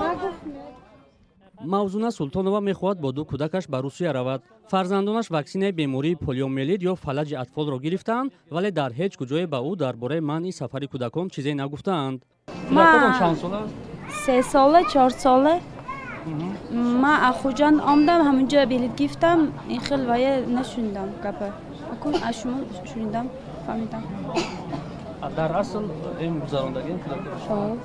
Нагуфт. Мавзуна Султонова мехоҳад бо ду кӯдакаш ба Русия равад. Фарзандонаш ваксинаи бемории полиомиелит ё фалаҷи атфолро гирифтаанд, вале дар ҳеҷ куҷое ба ӯ дар бораи манъи сафари кӯдакон чизе нагуфтаанд. Кӯдакотон чанд сола аст? 3 сола, 4 сола. Ман аз Хуҷанд омдам, ҳамунҷо билет гирифтам. Ин хел вая нашунидам гапа. Акун аз шумо шунидам, фаҳмидам. Дар асл эм гузарондагием кӯдакон.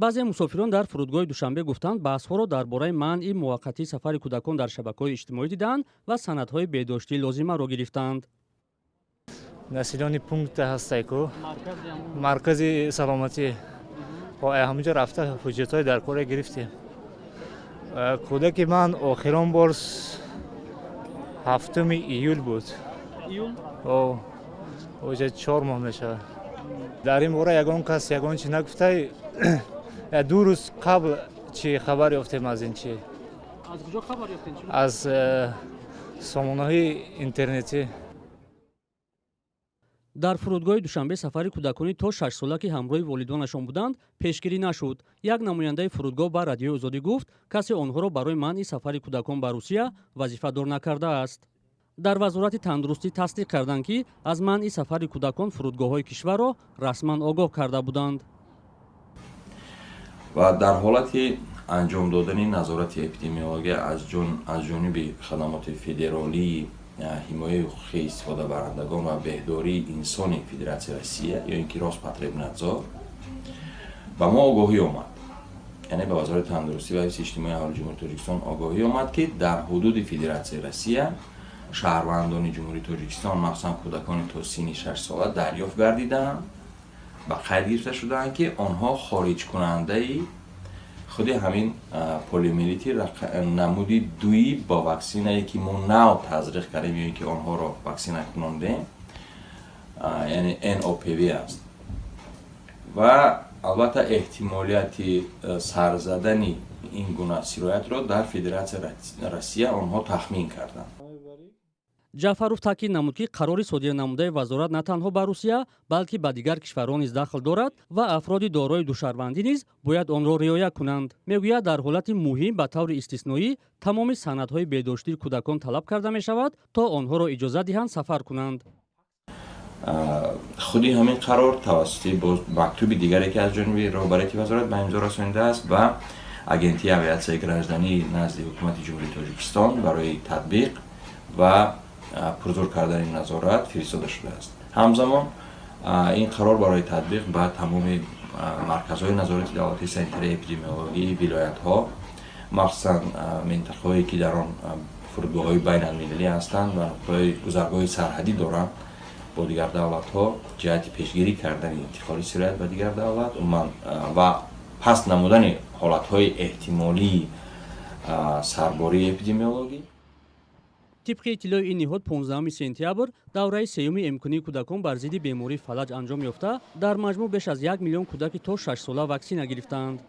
Баъзе мусофирон дар фурудгоҳи Душанбе гуфтанд, баҳсҳоро дар бораи манъи муваққатии сафари кӯдакон дар шабакаҳои иҷтимоӣ дидаанд ва санадҳои беҳдоштии лозимаро гирифтаанд. Населённый пункт ҳастай ку, маркази саломатӣ, ҳамунҷо рафта, ҳуҷҷатҳои дар кора гирифтем. Кӯдаки ман охирон бор 7-уми июл буд, оҷа 4 моҳ мешавад. Дар ин бора ягон кас ягон чи нагуфтай. 2 рӯз қабл чи хабар ёфтем аз ин чи. Аз куҷо хабар ёфтем? Аз сомонаҳои интернетӣ. Дар фурудгоҳи Душанбе сафари кӯдакони то 6-сола, ки ҳамроҳи волидонашон буданд, пешгирӣ нашуд. Як намояндаи фурудгоҳ ба Радиои Озодӣ гуфт, касе онҳоро барои манъи сафари кӯдакон ба Русия вазифадор накардааст. Дар Вазорати тандурустӣ тасдиқ карданд, ки аз манъи сафари кӯдакон фурудгоҳҳои кишварро расман огоҳ карда буданд. Ва дар ҳолати анҷом додани назорати эпидемиология аз ҷониби хадамоти федералии ҳимояи ҳуқуқи истифодабарандагон ва беҳдории инсони Федератсияи Россия ё ин ки Роспотребнадзор ба мо огоҳӣ омад, яъне ба Вазорати тандурустӣ ва ҳифзи иҷтимоии аҳолии Ҷумҳурии Тоҷикистон огоҳӣ омад, ки дар ҳудуди Федератсияи Россия шаҳрвандони Ҷумҳурии Тоҷикистон, махсусан кӯдакони то синни 6-сола, дарёфт гардидаанд, ба қайд гирифта шудаанд, ки онҳо хориҷкунандаи худи ҳамин полиомиелити намуди дуи бо ваксинае, ки мо нав тазриқ кардем ё ин ки онҳоро ваксина кунондем, яъне нОПВ аст. Ва албатта, эҳтимолияти сарзадани ин гуна сироятро дар Федератсияи Россия онҳо тахмин карданд. Ҷаъфаров таъкид намуд, ки қарори содирнамудаи вазорат на танҳо ба Русия, балки ба дигар кишварҳо низ дахл дорад ва афроди дорои душаҳрвандӣ низ бояд онро риоя кунанд. Мегӯяд, дар ҳолати муҳим ба таври истисноӣ тамоми санадҳои беҳдоштии кӯдакон талаб карда мешавад, то онҳоро иҷозат диҳанд сафар кунанд. Худи ҳамин қарор тавассути боз мактуби дигаре, ки аз ҷониби роҳбарияти вазорат ба имзо расонидааст, ба Агентии авиатсияи гражданӣ назди Ҳукумати Ҷумҳурии Тоҷикистон барои татбиқ ва пурзур кардани назорат фиристода шудааст. Ҳамзамон ин қарор барои татбиқ ба тамоми марказҳои назорати давлатии санитарии эпидемиологии вилоятҳо, махсусан минтақаҳое, ки дар он фурудгоҳҳои байналмилалӣ ҳастанд ва нуқтаҳои гузаргоҳи сарҳадӣ доранд бо дигар давлатҳо, ҷиҳати пешгирӣ кардани интиқоли сироят ба дигар давлат умуман ва паст намудани ҳолатҳои эҳтимолии сарбории эпидемиологӣ. Тибқи иттилои ин ниҳод, 15 сентябр давраи сеюми эмкунии кӯдакон бар зидди бемории фалаҷ анҷом ёфта, дар маҷмӯъ беш аз 1 миллион кӯдаки то 6-сола ваксина гирифтаанд.